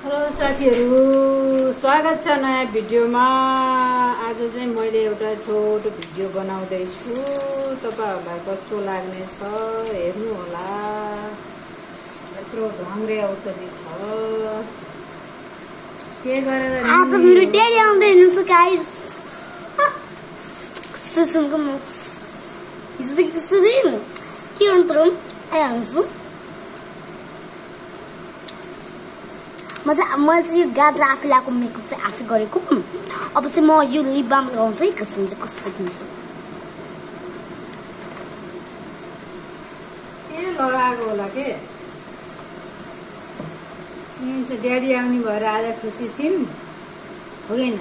Hello साथीहरु, स्वागत छ नयाँ भिडियोमा। आज चाहिँ मैले एउटा छोटो भिडियो बनाउँदै छु। तपाईहरुलाई कस्तो लाग्ने छ हेर्नु होला। यत्रो ढङ्ग्रे औषधि छ। के गरेर आज मेरो ड्याडी आउँदै हुनुहुन्छ गाइस। सुनको म सुदिन के गर्नु आइहाल्छु। म चाहिँ यो गाजर आफै लगाएको मेकअप चाहिँ आफै गरेको। अब चाहिँ म यो लिप बाम लगाउँछु है, कस्तो देखिन्छ। के लगाएको होला के? यहाँ चाहिँ ड्याडी आउने भएर आज खुसी छिन् होइन?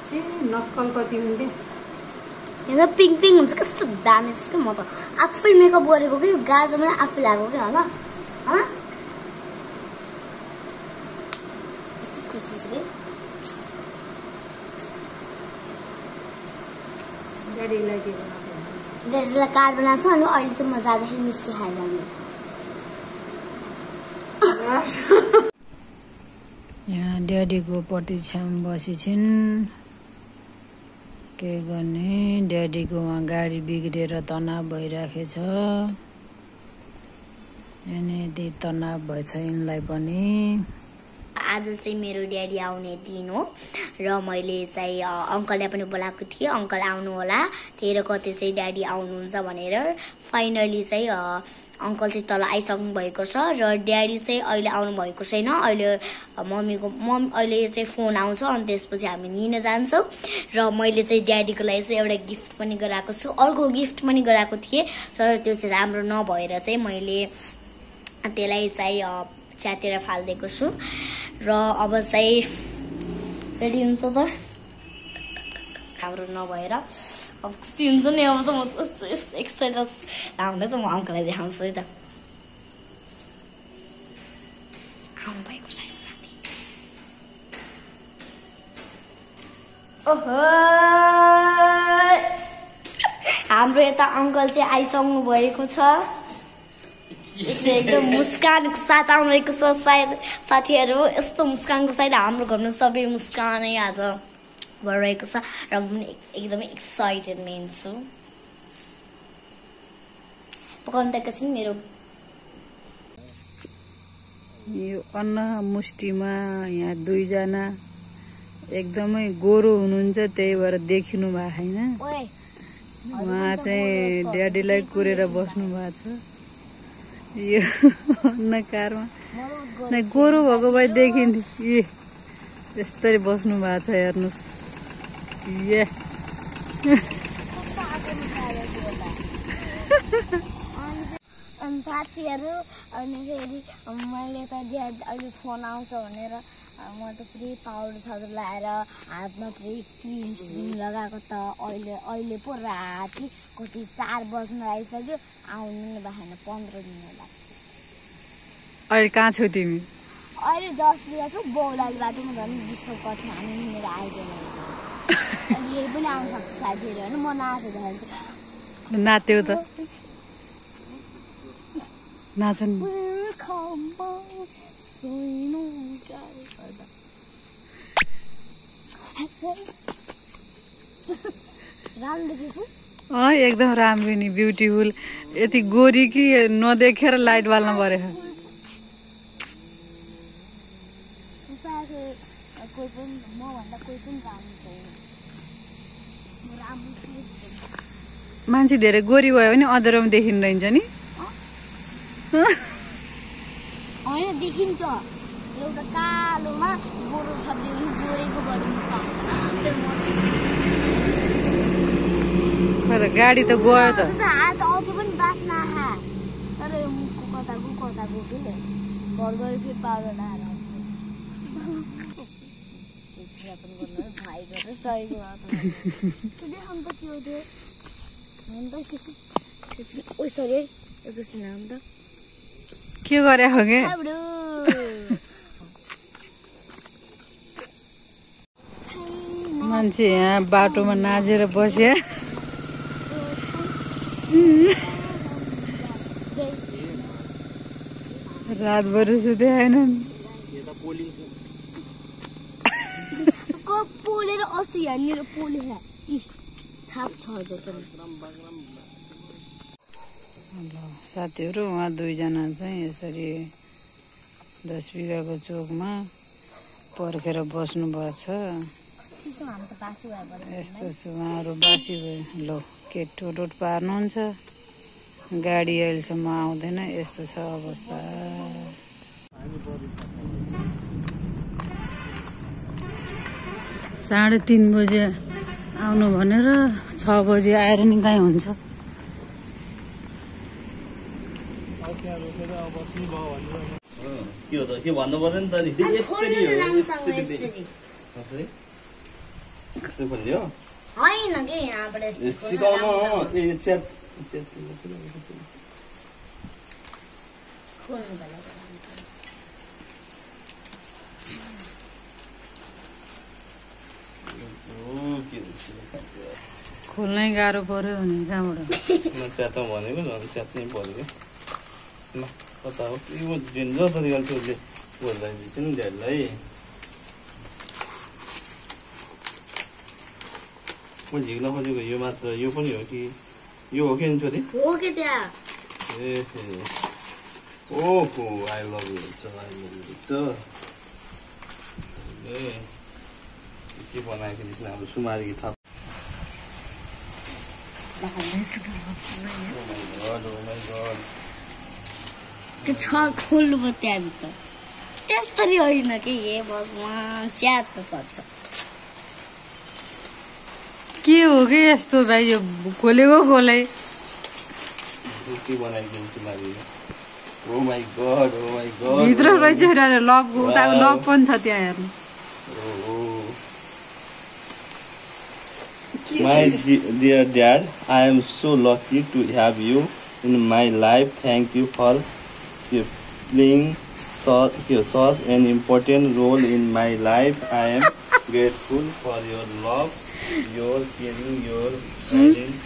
छे नक्कल कति हुन्थे। यहाँ पिङ पिङ हुन्छ, कस्तो दामी छ कि। म त आफै मेकअप गरेको कि, यो गाजर पनि आफै लगाएको कि होला। ड्याडीलाई के बनाउँछ? ड्याडीलाई कार्ड बनाएको छ अनि अहिले चाहिँ म जाँदाखेरि मिस्टी खाएर जाने। यहाँ ड्याडीको प्रतीक्षामा बसी छिन्। के गर्ने, ड्याडीको उहाँ गाडी बिग्रेर तनाव भइराखेछ। यति तनाव भएछ यिनलाई पनि। आज चाहिँ मेरो ड्याडी आउने दिन हो र मैले चाहिँ अङ्कललाई पनि बोलाएको थिएँ, अङ्कल आउनु होला 13 गते चाहिँ ड्याडी आउनुहुन्छ भनेर। फाइनली चाहिँ अङ्कल चाहिँ तल आइसक्नु भएको छ र ड्याडी चाहिँ अहिले आउनु भएको छैन। अहिले अहिले चाहिँ फोन आउँछ अनि त्यसपछि हामी लिन जान्छौँ। र मैले चाहिँ ड्याडीको लागि चाहिँ एउटा गिफ्ट पनि गराएको छु, अर्को गिफ्ट पनि गराएको थिएँ तर त्यो चाहिँ राम्रो नभएर चाहिँ मैले त्यसलाई चाहिँ च्यातेर फालिदिएको छु। र अब चाहिँ रेडी हुन्छ त हाम्रो नभएर अब खुसी हुन्छ नि। अब त म एक्साइटेड हुँदै त म अङ्कललाई देखाउँछु है त। आउनु भएको छैन ओहो, हाम्रो यता अङ्कल चाहिँ आइसक्नु भएको छ। एकदम मुस्कानको साथ आउनुभएको छ। सायद साथीहरू यस्तो मुस्कानको साथ हाम्रो घरमा सबै मुस्कानै आज भइरहेको छ र म पनि एकदमै एक्साइटेड मेन छु। पकाउनु त एकछिन मेरो यो अन्न मुष्टिमा यहाँ दुईजना एकदमै गोरो हुनुहुन्छ, त्यही भएर देखिनु भएको छैन। उहाँ चाहिँ ड्याडीलाई कुरेर बस्नु भएको छ यो अन्नकारमा। गोरु भएको भए देखिन्थ्यो। ए यस्तरी बस्नु भएको छ हेर्नुहोस्। ए अनि साथीहरू अनि फेरि मैले त अहिले फोन आउँछ भनेर म त फेरि पाउडर साउडर लगाएर हातमा फेरि क्रिम स्रिम लगाएको त अहिले पो राति कति 4 बज्न आइसक्यो। आउनु भएन, 15 मिनट लाग्छ। अहिले कहाँ छौ तिमी? अहिले 10 बजे छु। बौलाले बाटोमा झन् डिस्टर्ब गर्थ्यो, हामी मिलेर आइदिएन। अनि यही पनि आउनु सक्छ साथीहरू होइन। म नाच्दा नाच्यौ त नाचन एकदम राम्रो नि, ब्युटिफुल। यति गोरी कि नदेखेर लाइट बाल्नु पऱ्यो। मान्छे धेरै गोरी भयो भने अँध्यारोमा देखिनु रहन्छ नि। होइन देखिन्छ, एउटा कालोमा गोरो छर्ने पनि गोरेको बढी मुखा हुन्छ। गाडी त गयो त। हात अझ पनि बाँच्न आहा, तर यो मुखको कताको के घर गएर फेरि पाउडर लगाएर के गरे हो कि मान्छे यहाँ बाटोमा नाचेर बस्या। रातभरि सुते आएनन् पोलेर अस्ति यहाँनिर पोलेर छाप छ साथीहरू उहाँ दुईजना चाहिँ यसरी 10 बिघाको चोकमा पर्खेर बस्नु भएको छ। यस्तो छ उहाँहरू बासी भयो। लो के टोटोट पार्नुहुन्छ, गाडी अहिलेसम्म आउँदैन। यस्तो छ अवस्था। 3:30 बजे आउनु भनेर 6 बजे आएर नि कहीँ हुन्छ। के भन्नु पर्यो नि त नि यस्तरी हो यस्तै खोल्यो हैन के यहाँबाट यस्तो सिकाउनु ए च्याट खोल्नु खोल्नै गाह्रो पर्यो भने कहाँबाट च्यात भनेको झन् च्यात्नै पर्यो ल कता हो यो डेन्जर तरिकाले उसले बोल्दैछु नि ड्याडलाई म झिक्न खोजेको यो मात्र यो पनि हो कि यो हो कि नि छोरी हो के त्यहाँ ए ओहो आई लभ यु के बनाएको थिएछ हाम्रो सुमारी थप त्यो छ खोल्नु पर्यो त्यहाँभित्र त्यस्तरी होइन कि हे भगवान् च्यात्नु पर्छ के हो कि यस्तो भाइ यो खोलेको खोलै के बनाएको सुमारी ओ माई गॉड भित्र रहेछ लक उताको लक पनि छ त्यहाँ हेर्नु। My dear dad, I am so lucky to have you in my life. Thank you for playing such an important role in my life. I am grateful for your love, your caring, your guidance,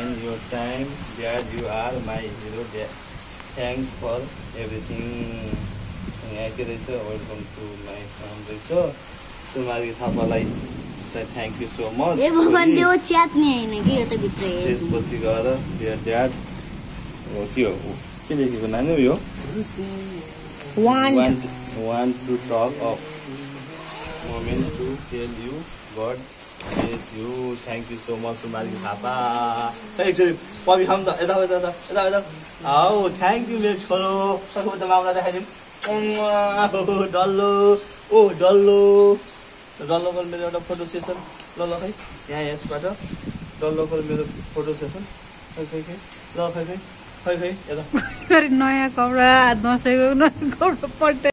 and your time. Dad, you are my hero. Dad. Thanks for everything. Welcome to my family. So, Mari Thapalai. Thank you so much. ए भगवान् त्यो च्यात्ने हैन के यो त भित्र हे त्यसपछि गएर डियर ड्याड हो के हो के लेखेको नानी हो यो want to talk of moments to tell you God bless you. Thank you so much सुमारी थापा एकचोटि पबी खाऊँ त यता आओ थ्याङ्क यू मेरो छोरो सबको त मामला देखाइदिउँ डल्लो ओ डल्लो डल्लोको मेरो एउटा फोटो सेसन ल खै यहाँ यसबाट डल्लोको मेरो फोटो सेसन खै ल खै यता नयाँ कपडा दसैँको नयाँ कपडा पट्टे